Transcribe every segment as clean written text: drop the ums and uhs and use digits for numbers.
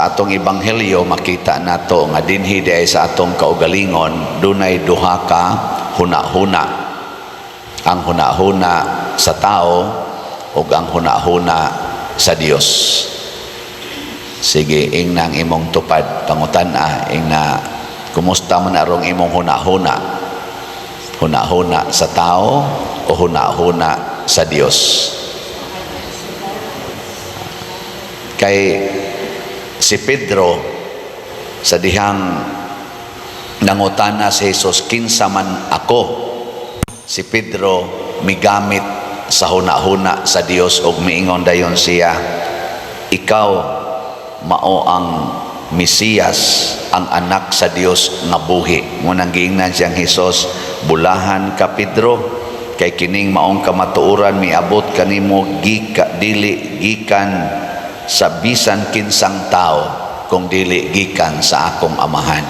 Sa atong ebanghelyo, makita nato nga dinhi diay sa atong kaugalingon dunay duha ka huna-huna: ang huna-huna sa tao ug ang huna-huna sa Dios. Sige, ingna ang imong tupad, pangutan-a, ingna, kumusta man arong imong huna-huna? Huna-huna sa tao o huna-huna sa Dios? Kay si Pedro, sa dihang nangutana si Jesus, "Kinsa man ako?" si Pedro migamit sa huna-huna sa Dios ug miingon dayon siya, "Ikaw mao ang Mesiyas, ang anak sa Dios nga buhi." Mao nang giingnan siyang Hesus, "Bulahan ka, Pedro, kay kining maong kamatuoran miabot kanimo gika dili gikan sa bisan kinsang tao kung dili gikan sa akong Amahan."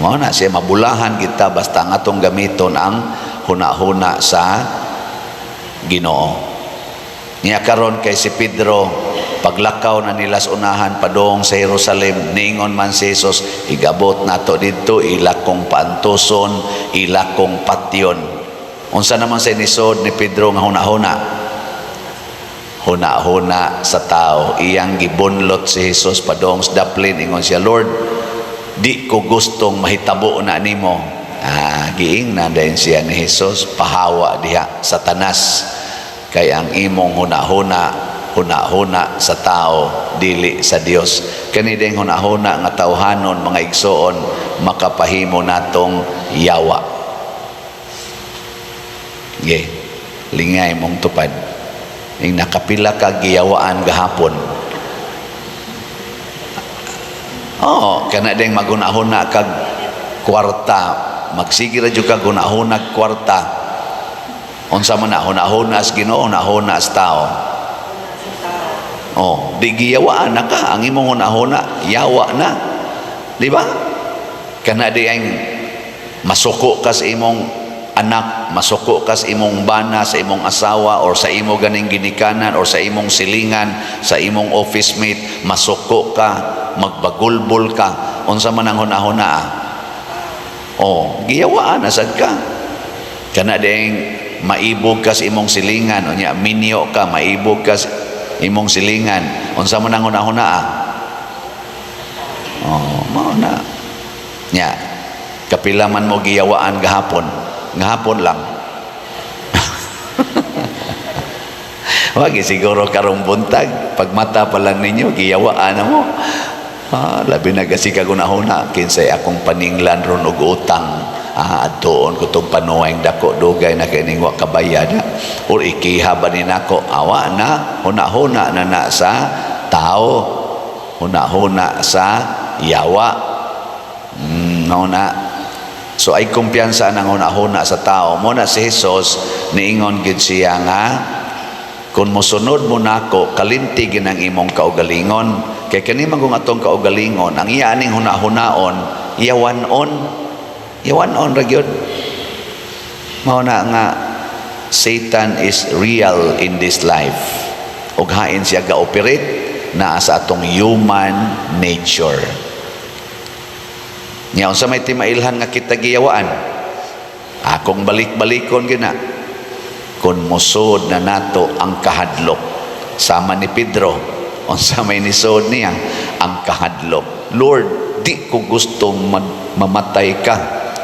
Mao na siya, mabulahan kita basta ang atong gamiton ang huna-huna sa Ginoo. Niya karon, kay si Pedro, paglakaw na nila sa unahan padung sa Jerusalem, niingon man si Jesus, "Igabot nato didto, ila kong paantuson, ila kong patyon." Unsa naman sa nisod ni Pedro nga huna-huna? Huna-huna sa tao. Iyang gibunlot si Jesus padong sa daplin. Ingon siya, "Lord, di ko gustong mahitabo na nimo." Ah, giingnan dayon siya ni Jesus, "Pahawa diha, Satanas, kay ang imong huna-huna, huna-huna sa tao, dili sa Dios." Kani ding huna-huna nga tawhanon, mga igsoon, makapahimo natong yawa. Ge, lingay mong tupad. Ing nakapila ka giyawaan gahapon? Oh, kana ding maghuna-huna kag kwarta, magsige ra jud kag huna-huna kwarta. Unsa man na, huna-huna sa Ginoo, huna-huna sa tao? Oh, di giyawaan na ka, ang imong huna-huna, yawa na. Di ba? Kana di ang masuko ka sa imong anak, masuko ka sa imong bana, sa imong asawa, or sa imo ganing ginikanan, or sa imong silingan, sa imong office mate, masuko ka, magbagulbol ka. Unsa man ang huna-huna, ah? Oh, giyawaan na sad ka. Kana ding maibog ka sa imong silingan, unya minyo ka, maibog ka sa imong silingan. Unsa man ang huna-huna, ah? Oh, mao na. Nya, kapila man mo giyawaan gahapon? Gahapon lang. Wag siguro karong buntag, pagmata pa lang ninyo giyawaan na mo. Ah, labi na kasi kagunahuna, "Kinsay akong paninglan ron og utang? Ah, adtuon ko tong panuway dako, dugay na kay ning wa kabayad, ha? Or ikiha ba ni nako?" Awa na, huna-huna na na sa tao, huna-huna sa yawa. No na. So ay kumpiyansa ng huna-huna sa tao. Mao na si Jesus, niingon gid siya nga kung mosunod mo nako, kalimti gid ang imong kaugalingon, kay kani man kung atong kaugalingon, ang iya aning huna-hunaon, yawan-on, yawan-on ra gyud. Mao na nga Satan is real in this life ug hain siya ga-operate naa sa atong human nature. Nya unsa may timailhan nga kita giyawaan? Akong balik-balikon gina, kung musod na nato ang kahadlok sama ni Pedro. Unsa may nisod niya? Ang kahadlok. "Lord, di ko gustong mamatay ka."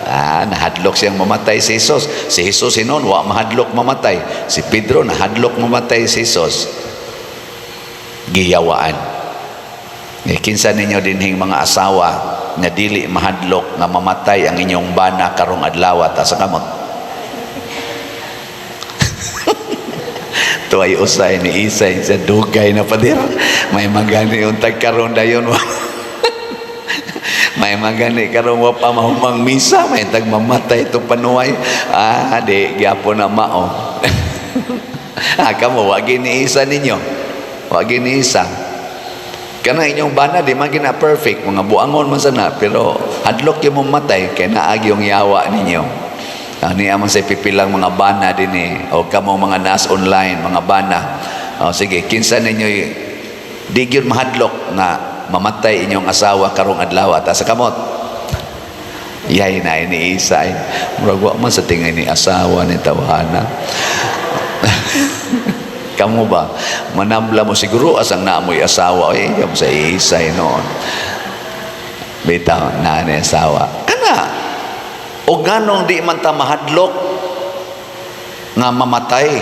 Ah, nahadlok siyang mamatay si Jesus. Si Jesus hinon wa mahadlok mamatay. Si Pedro nahadlok mamatay si Jesus. Giyawaan. Eh, kinsa ninyo dinhing mga asawa nga dili mahadlok nga mamatay ang inyong bana karong adlaw? Ta sa kamot. Tuay usay ni Isay sa dugay na pader. May magani untag karon dayon wa. May magani karon wa pa mahumang misa, may tag mamatay to panuway. Ah, di gyapon na mao. Ah, kamo wa gini isa ninyo. Wa gini isa. Kana inyong bana di man gina perfect, mga buangon man sana, pero hadlok yung mamatay kay naagi yung yawa ninyo. Ani man sa pipilang mga bana dinhi o kamo mga nas online, mga bana. O sige, kinsa ninyo di gyud mahadlok nga mamatay inyong asawa karong adlaw, taas sa kamot. Yay na ni Isa ay. Murag wa man sa tingay ni asawa ni tawhana. Kamu ba? Manabla mo siguro asang naamoy asawa. Ay, kamo sa Isay noon. Bitaw, naa ni asawa. Kana, o ganong di man ta mahadlok nga mamatay,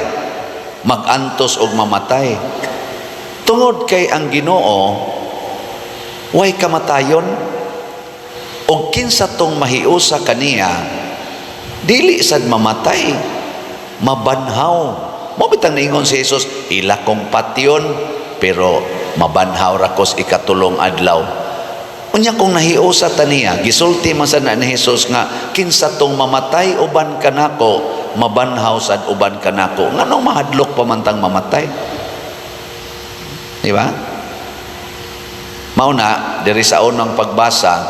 magantos og mamatay. Tungod kay ang Ginoo way kamatayon, og kinsa tong mahiusa kaniya dili sad mamatay, mabanhaw. Mo bitang niingon si Jesus, "Ila kong patyon, pero mabanhaw ra ko sa ikatulong adlaw." Unya kung nahiusa ta niya, gisulti man sad na ni Jesus nga kinsa tong mamatay uban kanako, mabanhaw sad uban kanako. Nganong mahadlok pa man tang mamatay? Di ba? Mao na diri sa unang pagbasa,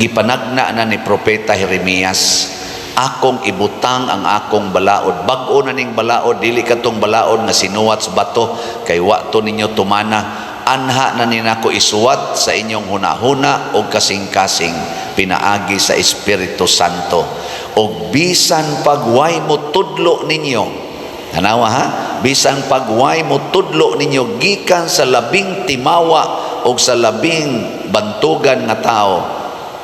gipanagna na ni Propeta Jeremias, "Akong ibutang ang akong balaod." Bag-o na ning balaod, dili katong balaod nga sinuwat sa bato kay wa to ninyo tumana. Anha na ni nako isuwat sa inyong hunahuna o kasing-kasing pinaagi sa Espiritu Santo. Og bisan pagway mo tudlo ninyo. Tanawa ha, bisan pagway mo tudlo ninyo gikan sa labing timawa o sa labing bantugan nga tao,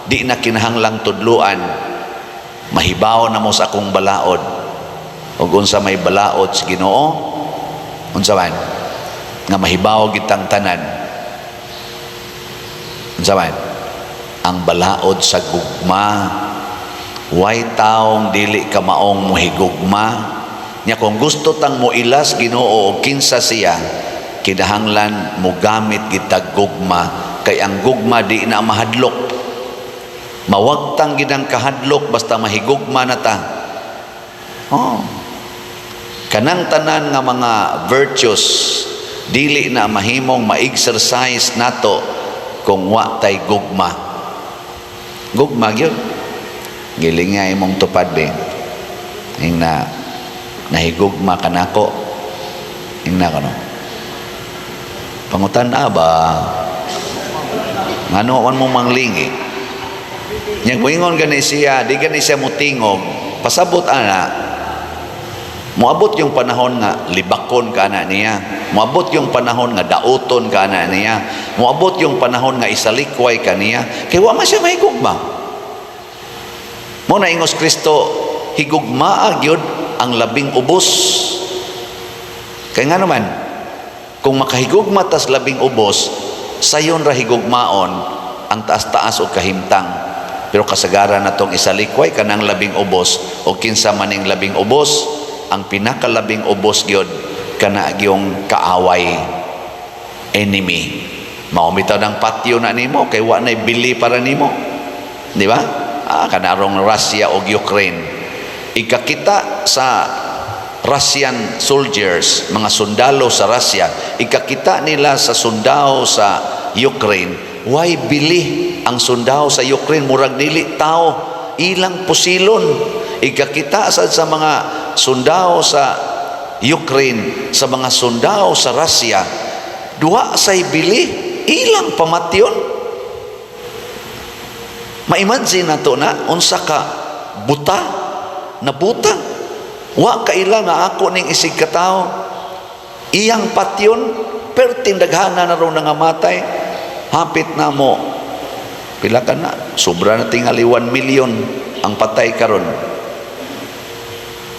di na kinahanglang tudluan. Mahibaw na mo sa akong balaod. Ug unsa may balaod sa Ginoo? Unsa man? Nga mahibaw gitang tanan. Unsa man? Ang balaod sa gugma. Way taong dili ka maong mohigugma. Nya kung gusto tang moilas Ginoo og kinsa siya, kinahanglan mogamit gitag gugma, kay ang gugma di na mahadlok. Mawagtang ginang kahadlok basta mahigugma na ta. Oh. Kanang tanan nga mga virtues dili na mahimong ma-exercise nato kung wa tay gugma. Gugma gyud. Giling nga imong tupad be. Ing na nahigugma kanako. Ing na kano. Pangutan ba? Ngano man mo manglingi? Nya muingon gani siya, di gani siya mutingog. Pasabot ana, moabot yung panahon nga libakon ka na niya. Moabot yung panahon nga dauton ka na niya. Moabot yung panahon nga isalikway ka niya. Kay wa man siya mahigugma. Mo na ingos Kristo, higugmaa gyud ang labing ubos. Kay nga naman, kung makahigugma tas labing ubos, sayon ra higugmaon ang taas-taas o kahimtang. Pero kasagaran na tong isalikway kanang labing ubos o kinsa maning labing ubos, ang pinakalabing ubos gyud kana gyung kaaway, enemy. Mao bitaw ng patyo na nimo kay wa nay bili para nimo. Di ba? Ah, kanarong Russia o Ukraine. Ikakita sa Russian soldiers, mga sundalo sa Russia, ikakita nila sa sundao sa Ukraine, why bili ang sundao sa Ukraine, murag dili tao, ilang pusilon. Ikakita sa mga sundao sa Ukraine, sa mga sundao sa Russia, duha say bili, ilang pamatyon. Ma-imagine na to na unsa ka buta, nabuta. Wa kaila nga ako ning isig katawo. Iyang patyon, perting daghana na ron nangamatay. Hapit na mo. Pila ka na? Sobra na tingali 1 million ang patay karon.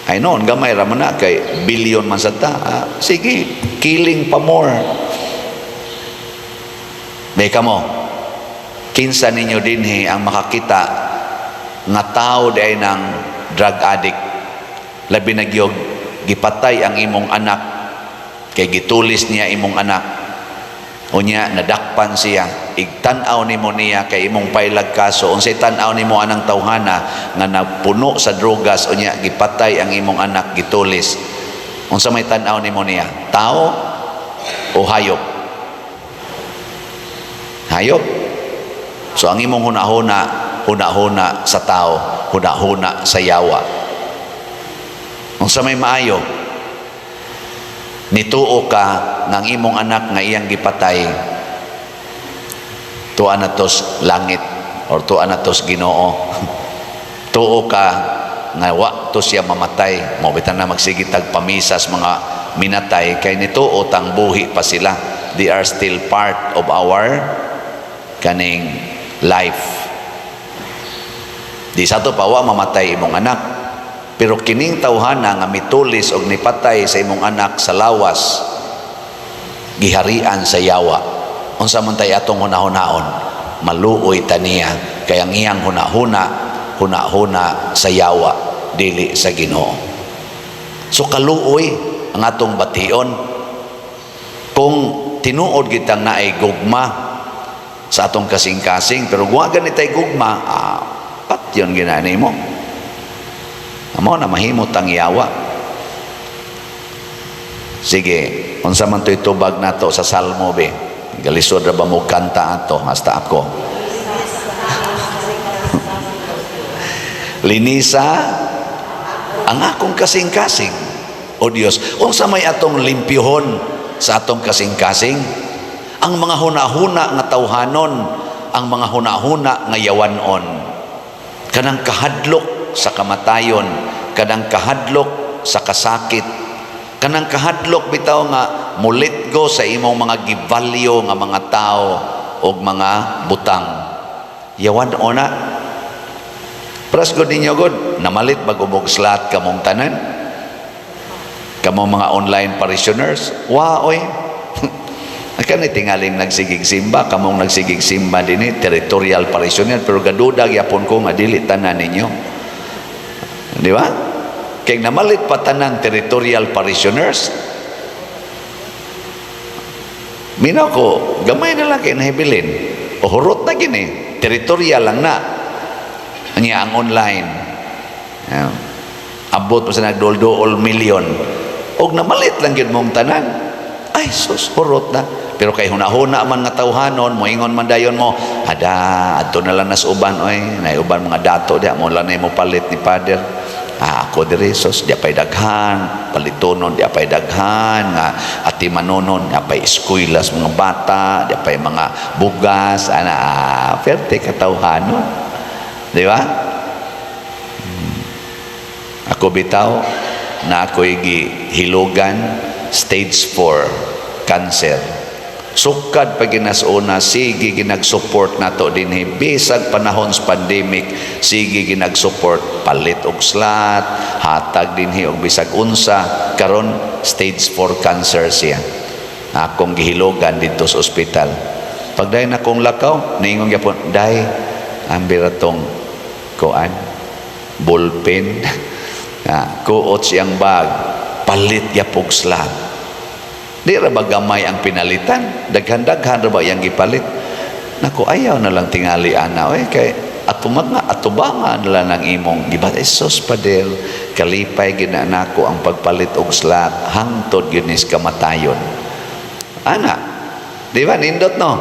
Ay noon, gamay ra man na kay billion man sa ta. Ah, sige, killing pa more. Beka mo, kinsa ninyo dinhi ang makakita nga tao diay ng drug addict, labi na gyud gipatay ang imong anak kay gitulis niya imong anak, unya nadakpan siya, igtan-aw nimo niya kay imong pailag kaso, unsay tan-aw nimo anang tawhana nga napuno sa drogas, unya gipatay ang imong anak, gitulis? Unsa may tan-aw nimo niya, tao o hayop? Hayop. So ang imong hunahuna, hunahuna sa tao, hunahuna sa yawa. Unsa may maayo, nituo ka nga ang imong anak nga iyang gipatay Tuan na tos langit or tuan na tos Ginoo. Tuo ka nga wa to siya mamatay. Mao bitan na magsige tag pamisas mga minatay kay nituo tang buhi pa sila. They are still part of our kaning life. Di sa to pa wa mamatay imong anak. Pero kining tawhana nga mitulis og nipatay sa imong anak sa lawas, giharian sa yawa. Unsa man tay atong hunahunaon? Maluoy ta niya kay ang iyang hunahuna, hunahuna sa yawa, dili sa Ginoo. So kaluoy ang atong bation kung tinuod kitang naay gugma sa atong kasing-kasing. Pero kung gani tay gugma, patyon ginani mo. Amo na mahimot ang yawa. Sige, unsa man to'y tubag nato sa Salmo be? Galisod ra ba mo kanta ato hasta ako? Linisa ang akong kasing-kasing. O Dios, unsa may atong limpyohon sa atong kasing-kasing? Ang mga hunahuna nga tawhanon, ang mga hunahuna nga yawanon. Kanang kahadlok sa kamatayon, kanang kahadlok sa kasakit, kanang kahadlok bitaw nga mulit go sa imong mga givalyo nga mga tao og mga butang. Yawan na. Pras god ninyo god, namalit bag slot kamong tanan. Kamong mga online parishioners, wa oy. Kani tingaling nagsigig simba, kamong nagsigig simba dinhi, territorial parishioner, pero gaduda gyapon ko nga dili tanan ninyo. Di ba? Kay namalit pa tanan territorial parishioners, minaw ko, gamay na lang kay nahibilin. O hurot na gini, territorial lang na. Anya ang online. Yeah. Abot pa sa nagdol-dool million. Og namalit lang gyud mong tanan. Ay sus, hurot na. Pero kay hunahuna man nga tawhanon, moingon man dayon mo, ada, adto na lang nas uban oy, nay uban mga dato diha mo lang mo palit ni Father. Ah, ako diri sus, di pay daghan, palitonon di pay daghan, nga ati manonon, di pay eskwela sa mga bata, di pay mga bugas, ana, ah, perte katawhanon. Di ba? Ako bitaw na ako'y gihilugan stage 4 cancer. Sukad pa ginasuna, sige ginag-support nato dinhi bisag panahon sa pandemic, sige ginag-support, palit og slot, hatag dinhi og bisag unsa. Karon stage 4 cancer siya. Akong gihilogan didto sa ospital. Pagdayon akong lakaw, niingon gyapon, "Day, ambira tong kuan, ballpen." Ah, kuot siyang bag, palit gyapog slot. Di ra ba gamay ang pinalitan? Daghan-daghan ra ba iyang gipalit? Nako, ayaw na lang tingali ana oy, kay ato mga atubangan na lang ang imong gibat. Sus Pader, kalipay gina nako ang pagpalit og slot hangtod gyud nis kamatayon. Ana, di ba nindot no?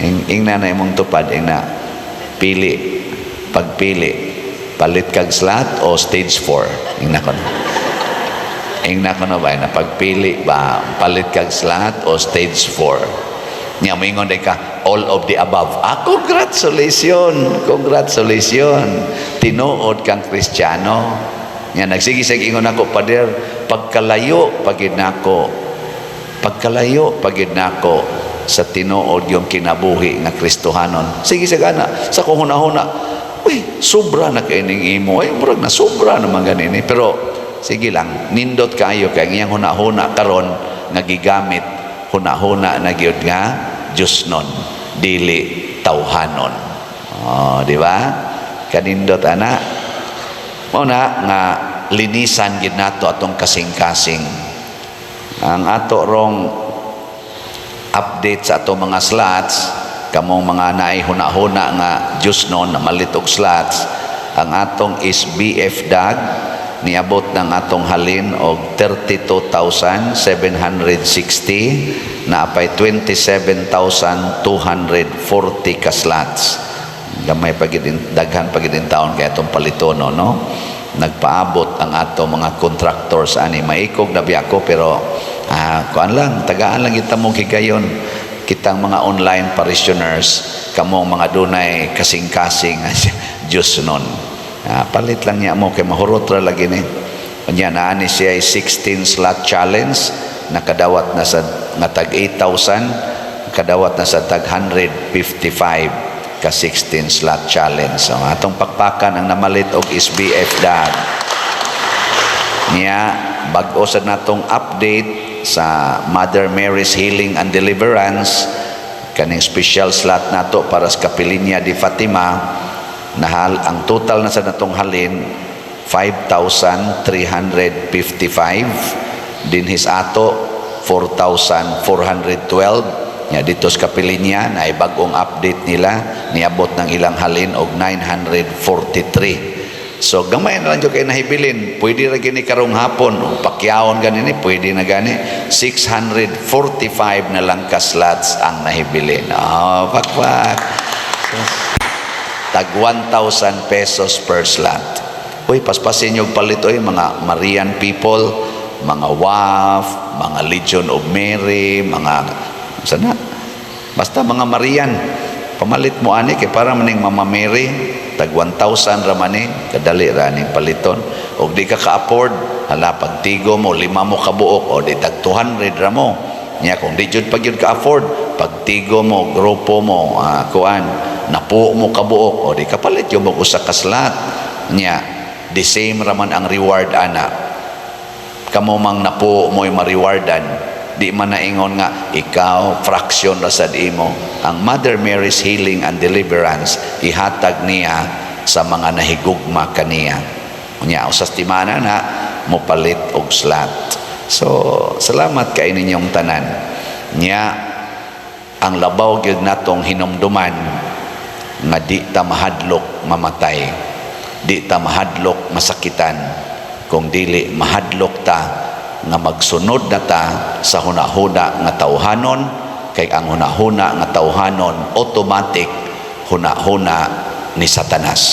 Ingna na imong tupad, ingna pili, pagpili, palit kag slot o stage 4. Ingna ko na. Ingna ko na ba, na pagpili ba, palit kag slot o stage 4? Niya moingon day ka, "All of the above." Ah, congratulations, congratulations. Tinuod kang Kristiyano. Nga nagsige sa ingon ako, "Pader, pagkalayo pagid nako, pagkalayo pagid nako sa tinuod yung kinabuhi nga Kristohanon." Sige sa gana, sa kong hunahuna, uy, sobra na kaining imo. Ay, murag na sobra naman ganini. Pero sige lang, nindot kaayo kay ang iyang hunahuna karon nga gigamit, hunahuna na gyud nga Diyos nun, dili tawhanon. Oh, di ba? Kanindot ana. Mao na nga linisan gid nato atong kasing-kasing. Ang ato rong update sa atong mga slots, kamong mga naay huna-huna nga Diyos nun, na malit og slots, ang atong is BF DAG, niabot ng atong halin og 32,760 na apay 27,240 ka slots. Gamay pagid, daghan pagid taon kay atong palitono, no? Nagpaabot ang ato mga contractors ani, maikog na biya ko, pero kuan lang, tagaan lang kita mo higayon. Kitang mga online parishioners, kamong mga dunay kasing-kasing Diyos nun. Ah, palit lang niya mo kay mahurot ra lagi ni. Unya naa ni siya ay 16 slot challenge, nakadawat na sa nga tag 8,000, kadawat na sa tag 155 ka 16 slot challenge. So atong pakpakan ang namalit og SBF dad. Niya bag-o sa natong update sa Mother Mary's Healing and Deliverance, kaning special slot nato para sa Kapilinya di Fatima, nahal ang total na sa natong halin 5,355, dinhis ato 4,412. Nya dito sa Kapilinya na bagong update nila, niabot ng ilang halin og 943. So gamay na lang jud kay nahibilin. Pwede ra gini karong hapon o pakyawon gani ni, pwede na gani. 645 na lang ka slots ang nahibilin. Oh, pakpak. Tag 1,000 pesos per slot. Uy, paspasin yung palit oy, mga Marian people, mga WAF, mga Legion of Mary, mga sana. Basta mga Marian. Pamalit mo ani kay para maning Mama Mary, tag 1,000 ra man ni, kadali ra ning paliton. Og di ka ka-afford, hala, pagtigo mo, lima mo kabuok o di tag 200 ra mo. Nya kung di jud pag jud ka-afford, pagtigo mo, grupo mo, kuan, napuo mo kabuok o di kapalit yung mo usa ka slot. Nya, the same raman ang reward ana. Kamo mang napuo mo'y ma-rewardan, di man naingon nga ikaw fraction ra sad imo. Ang Mother Mary's Healing and Deliverance, ihatag niya sa mga nahigugma kaniya. Unya usas timana na mopalit og slot. So salamat kay ninyong tanan. Nya ang labaw gyud natong hinumduman nga di ta mahadlok mamatay, di ta mahadlok masakitan, kung dili mahadlok ta nga magsunod na ta sa hunahuna nga tawhanon, kay ang hunahuna nga tawhanon automatic hunahuna ni Satanas.